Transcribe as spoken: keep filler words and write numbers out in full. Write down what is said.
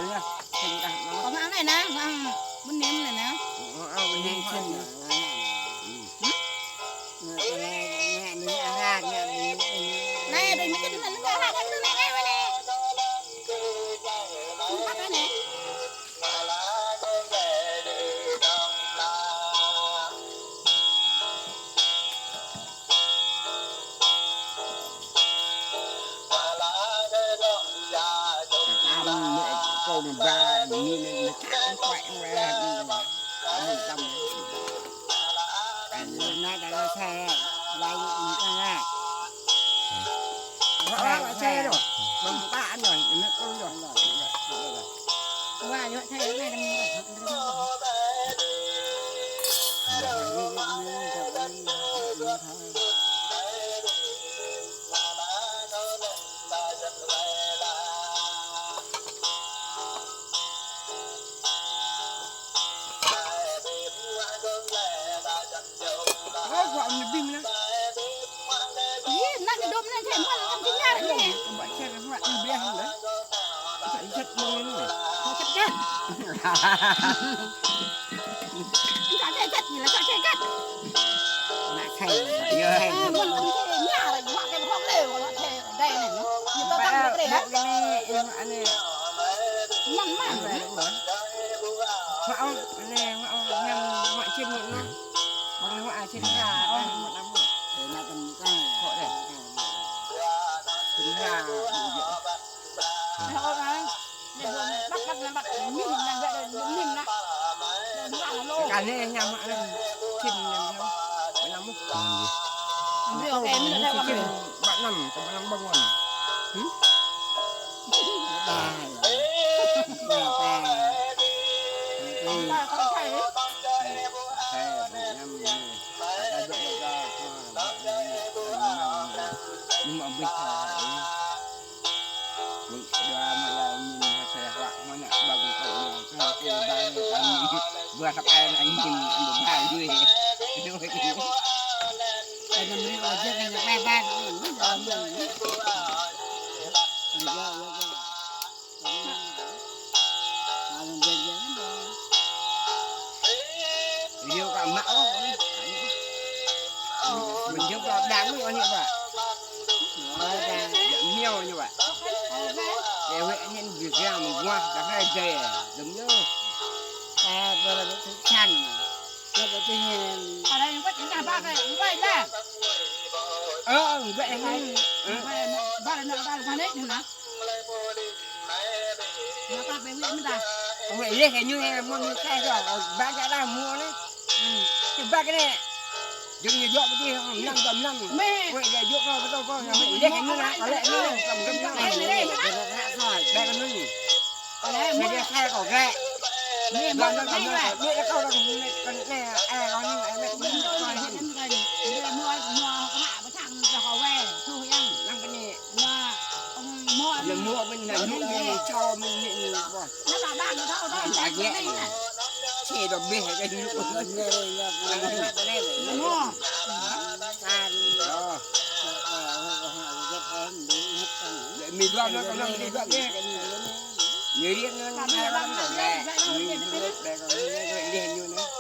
Kâo mă anai nă, mă, mơnêm anai nă. Anai, đơi mơčĭt anai, anai, anai, anai. Ơ, huă mơ̆n abih mơ̆n. Ih, ană ñu dŏ mơ̆n, čai mơ̆n, ană ñu ñar anai. Bă čai huă mơ̆n abih mơ̆n. Čai čet mơ̆n anai. Čai čet. Čai čet, ñu laĭ čai čet. Ană čai, yơh. Ơ, mơ̆n ană čai ñar, huă kơ huă lĕ, huă čai. Dai anai, ñu tơtang anai, anai. Mơ̆n, mơ̆n. Mă ôh, anai, mă ôh, ñăm, mă čin mơ̆n. Bang mă čin ka, mă năm mơ̆n. Ơ, mă tơm ka. Kŏ dai. Čin ka. Ơ, ơ, ơ. Anai, ơ, ơ, bắt, bắt, bắt, bắt. Nim, anai, anai, nim, anai. Anai, anai, lô. Ka anai, ñăm, mă năm. Čin, ñăm, ñăm. Mă năm mơ̆n. Ơ, ơ, ơ, mă năm, mă năm. Bă năm, kơ bă năm bơngon. Hm? Buat apa yang ingin anda bagi? Ada meri ojek yang lebar. Iya, iya, iya. Kalau janjian dah. Iya, kak mak oh. Menjawab kak mak oh ni, Pak. Miau ni, Pak. Cewek ni juga mengguah tak ada. Demi. Eh, boleh tu kan. Ada yang buat indah bagai, yang buat indah. Ơ, ơ, bă năm. Ơ. Bă năm, bă năm, bă năm. Ngă ta bĕ wĭ mơ̆n ta. Wĭ leh ñu he mơ̆n ñu kơ rồi, bă čă ta mơ̆n anai. Ơ. Bă kơ anai. Jing ñu jŏk pơtih, năm jŏk năm. Mơ̆. Wĭ leh jŏk kơ pơtô kơ, wĭ leh ñu anai, kơ leh ñu anai, kơ leh ñu anai. Bă kơ anai. Anai, mơ̆. Mơ̆. Bă kơ anai. Bă kơ anai. Mơ̆. Mơ̆. Mơ̆. Mơ̆. Mơ̆. Mơ̆. Mơ̆. Mơ̆. Mơ̆. Mơ̆. Mơ̆. Mơ̆. Lă mơ̆ mơ̆n anai, ñu mơ̆n čô mơ̆n anai, ñu mơ̆n. Anai ba ba ñu thâo thâo. Anai ba ñu. Čê dŏ bĕ kơ ñu. Mơ̆. Ơ. Lĕ mĭ dua mơ̆n, kơ ñu mĭ dua bĕ kơ ñu. Ñu riêng ñu anai, ñu mĭ dua bĕ kơ ñu, ñu anai.